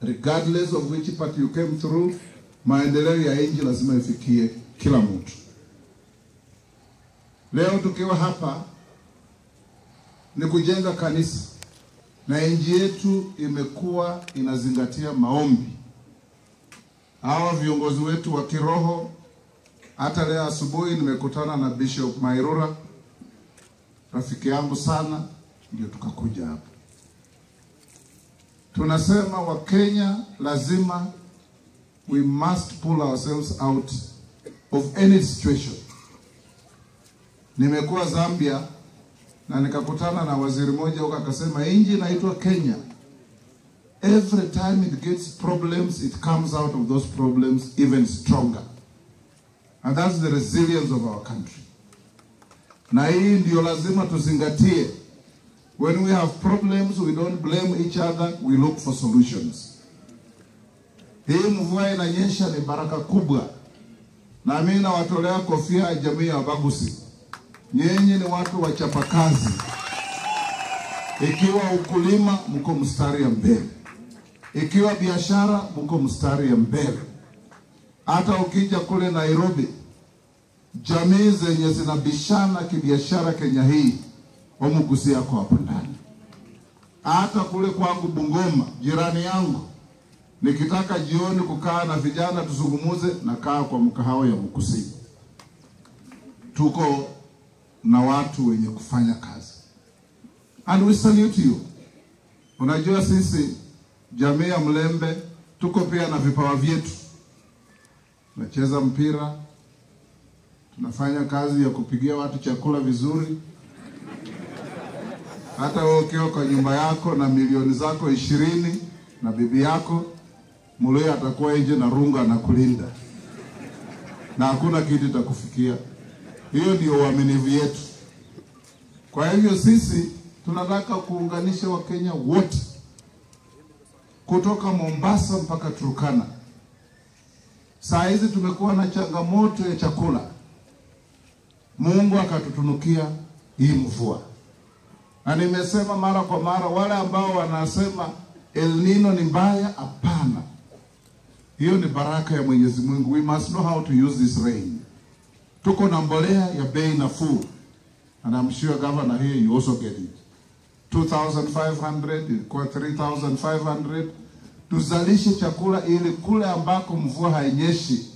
Regardless of which party you came through, maendeleo ya nchi lazima ifikie kila mtu. Leo tukiwa hapa ni kujenga kanisa, na nchi yetu imekuwa inazingatia maombi. Hawa viongozi wetu wa kiroho, hata leo asubuhi nimekutana na Bishop Mairura, rafiki yangu sana, ndio tukakuja hapa. Tunasema Wakenya lazima, we must pull ourselves out of any situation. Nimekuwa Zambia na nikakutana na waziri mmoja huko, akasema nchi inaitwa Kenya. Every time it gets problems, it comes out of those problems even stronger. And that's the resilience of our country. Na hii ndio lazima tuzingatie. When we have problems, we don't blame each other, we look for solutions. Hii mvua inanyesha ni baraka kubwa. Na mimi nawatolea kofia ya jamii ya Abagusi. Nyinyi ni watu wachapakazi. Ikiwa ukulima, mko mstari ya mbele. Ikiwa biashara, mko mstari ya mbele. Hata ukija kule Nairobi, jamii zenye zinabishana kibiashara Kenya hii, Omugusi yako hapo ndani. Hata kule kwangu Bungoma, jirani yangu, nikitaka jioni kukaa na vijana tuzungumuze, nakaa kwa mkahawa ya Mkusi. Tuko na watu wenye kufanya kazi. And we salute you. Unajua sisi jamii ya Mlembe tuko pia na vipawa vyetu. Tunacheza mpira, tunafanya kazi ya kupigia watu chakula vizuri. Hata wewe ukiwa kwa nyumba yako na milioni zako 20 na bibi yako, Muluya atakuwa nje na runga na kulinda, na hakuna kitu itakufikia. Hiyo ndio uaminifu yetu. Kwa hivyo sisi tunataka kuunganisha Wakenya wote kutoka Mombasa mpaka Turkana. Saa hizi tumekuwa na changamoto ya chakula. Mungu akatutunukia hii mvua. Na nimesema mara kwa mara, wale ambao wanasema El Nino ni mbaya, hapana. Hiyo ni baraka ya Mwenyezi Mungu. We must know how to use this rain. Tuko na mbolea ya bei nafuu. And I'm sure Governor here, you also get it. 2,500, ilikuwa 3,500. Tuzalishe chakula ili kule ambako mvua hainyeshi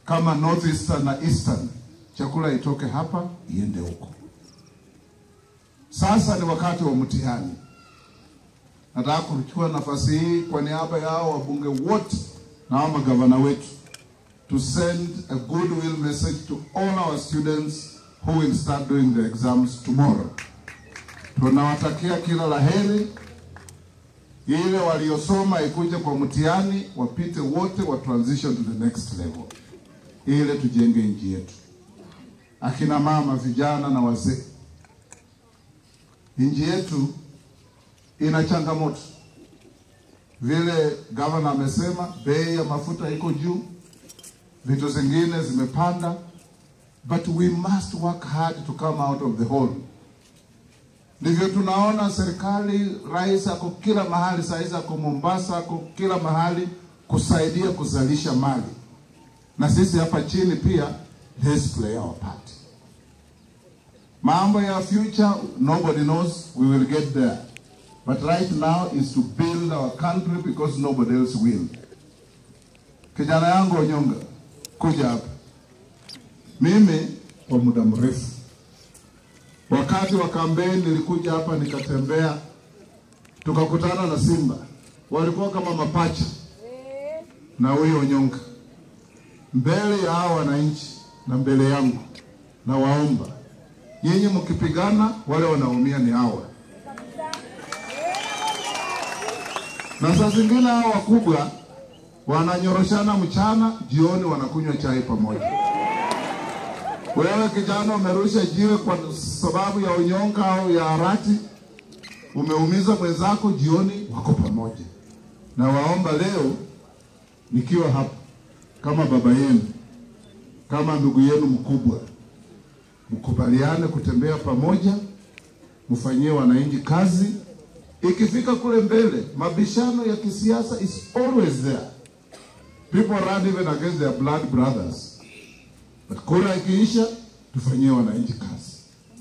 kama Northeastern na Eastern, chakula itoke hapa iende huko. Sasa ni wakati wa mtihani. Nataka kuchukua nafasi hii kwa niaba ya hao wabunge wote na hao magavana wetu to send a goodwill message to all our students who will start doing the exams tomorrow. Tunawatakia kila laheri. Ile waliosoma ikuje kwa mtihani, wapite wote, wa transition to the next level. Ile tujenge nchi yetu. Akina mama, vijana na wazee. Nchi yetu ina changamoto. Vile governor amesema, bei ya mafuta iko juu, vitu zingine zimepanda, but we must work hard to come out of the hole. Ndivyo tunaona serikali, rais ako kila mahali, saizi ako Mombasa, ako kila mahali kusaidia kuzalisha mali. Na sisi hapa chini pia, let's play our part. Mambo ya future, nobody knows, we will get there. But right now is to build our country because nobody else will. Kijana yangu Onyonga, kuja hapa. Mimi kwa muda mrefu, wakati wa kampeni nilikuja hapa nikatembea, tukakutana na Simba. Walikuwa kama mapacha na huyo Onyonga. Mbele ya hao wananchi na mbele yangu, na waomba, nyinyi mkipigana wale wanaumia ni hawa. Na saa zingine hao wakubwa wananyoroshana mchana, jioni wanakunywa chai pamoja. Wewe kijana umerusha jiwe kwa sababu ya Onyonga au ya Arati, umeumiza mwenzako, jioni wako pamoja. Na waomba leo nikiwa hapa kama baba yenu, kama ndugu yenu mkubwa, mkubaliane kutembea pamoja, mfanyie wananchi kazi. Ikifika kule mbele, mabishano ya kisiasa is always there. People run even against their blood brothers. But kura ikiisha, tufanyie wananchi kazi.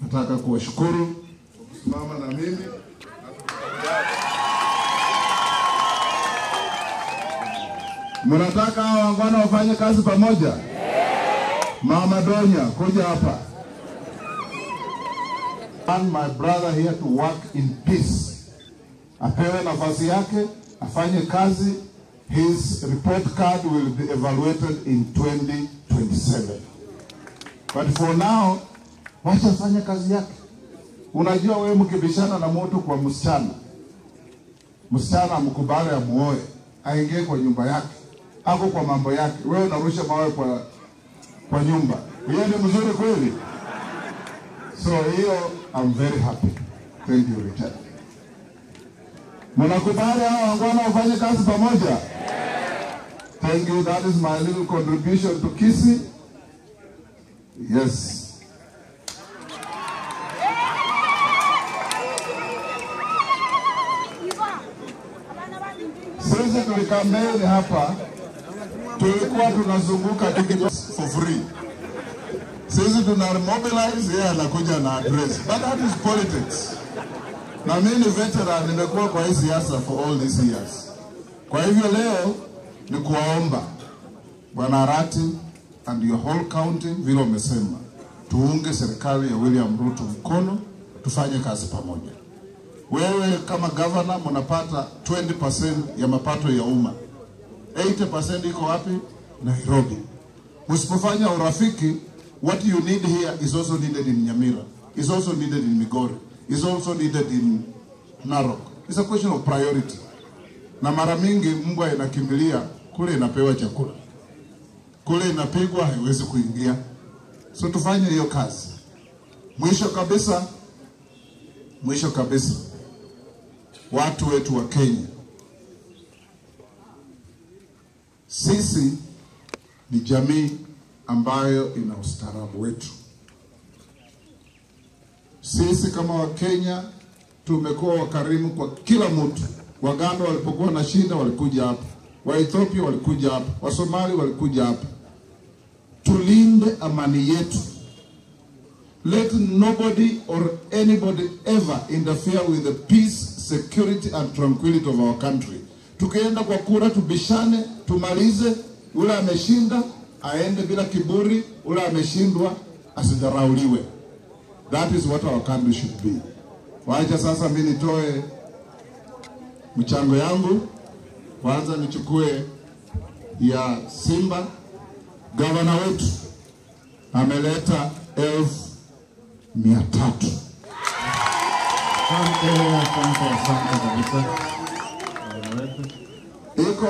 Nataka kuwashukuru kwa kusimama na mimi. Mnataka hawa wangwana wafanye kazi pamoja? Mama Donya, kuja hapa. And my brother here to work in peace. Apewe nafasi yake, afanye kazi. His report card will be evaluated in 2027. But for now, wacha afanye kazi yake. Unajua wewe mkibishana na mtu kwa msichana, msichana amkubali amuoe, aingie kwa nyumba yake, ako kwa mambo yake, wewe unarusha mawe kwa nyumba. Hiyo ni mzuri kweli? So hiyo, I'm very happy. Thank you, Richard. Mnakubali hao wangwana wafanye kazi pamoja? Thank you. That is my little contribution to Kisii. Yes. Sisi tulikampeni hapa, tulikuwa tunazunguka tuki for free. Sisi tuna mobilize, yeye anakuja na address. But that is politics. Na mimi ni veteran, nimekuwa kwa hii siasa for all these years. Kwa hivyo leo ni kuwaomba Bwana Arati and your whole county, vile umesema, tuunge serikali ya William Ruto mkono, tufanye kazi pamoja. Wewe kama governor mnapata 20% ya mapato ya umma. 80% iko wapi? Nairobi. Usipofanya urafiki, what you need here is also needed in Nyamira, is also needed in Migori, is also needed in Narok. It's a question of priority. Na mara mingi mbwa inakimbilia kule inapewa chakula, kule inapigwa haiwezi kuingia. So tufanye hiyo kazi. Mwisho kabisa, watu wetu wa Kenya, sisi ni jamii ambayo ina ustaarabu wetu. Sisi kama wa Kenya tumekuwa wakarimu kwa kila mtu. Waganda walipokuwa na shida walikuja hapa, wa Ethiopia walikuja hapa, wa Somali walikuja hapa. Tulinde amani yetu. Let nobody or anybody ever interfere with the peace, security and tranquility of our country. Tukienda kwa kura tubishane, tumalize. Ule ameshinda aende bila kiburi, ule ameshindwa asidharauliwe. That is what our country should be. Wacha sasa mimi nitoe mchango yangu. Kwanza nichukue ya Simba. Gavana wetu ameleta 300,000. Asante kabisa. Iko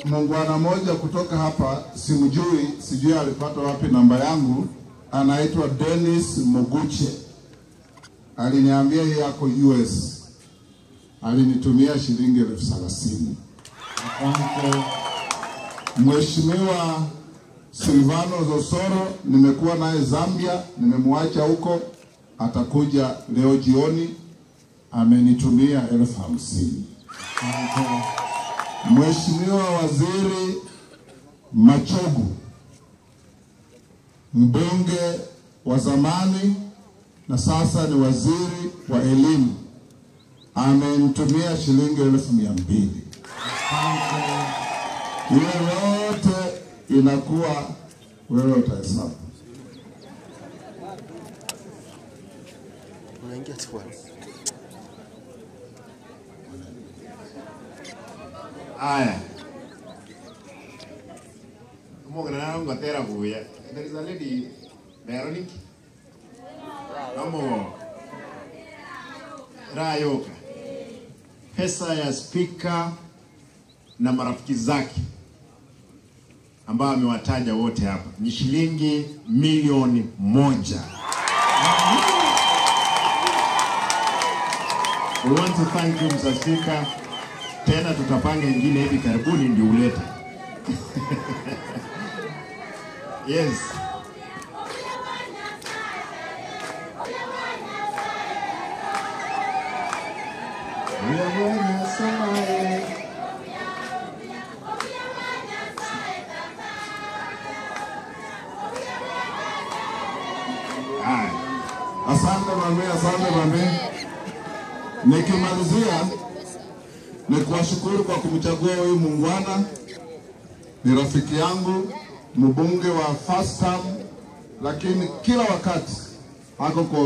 mungwana moja kutoka hapa, simjui, sijui alipata wapi namba yangu, anaitwa Dennis Moguche. Aliniambia yeye ako US. Alinitumia shilingi 30,000. Mheshimiwa Silvano Zosoro, nimekuwa naye Zambia, nimemwacha huko, atakuja leo jioni, amenitumia 50,000. Mheshimiwa Waziri Machogu, mbunge wa zamani na sasa ni waziri wa elimu, amenitumia shilingi 200,000. Hiyo yote inakuwa wewe utahesabu. Aya. There is a lady, Veronique. Namo Rayoka. Pesa ya speaker na marafiki zake ambao amewataja wote hapa ni shilingi 1,000,000. We want to thank you, Mr. Speaker. Tena tutapanga ingine hivi karibuni ndio ulete. Yes. Asante mami, asante mami. Nikimalizia ni kuwashukuru kwa kumchagua huyu muungwana. Ni rafiki yangu, mbunge wa first term, lakini kila wakati ako kwa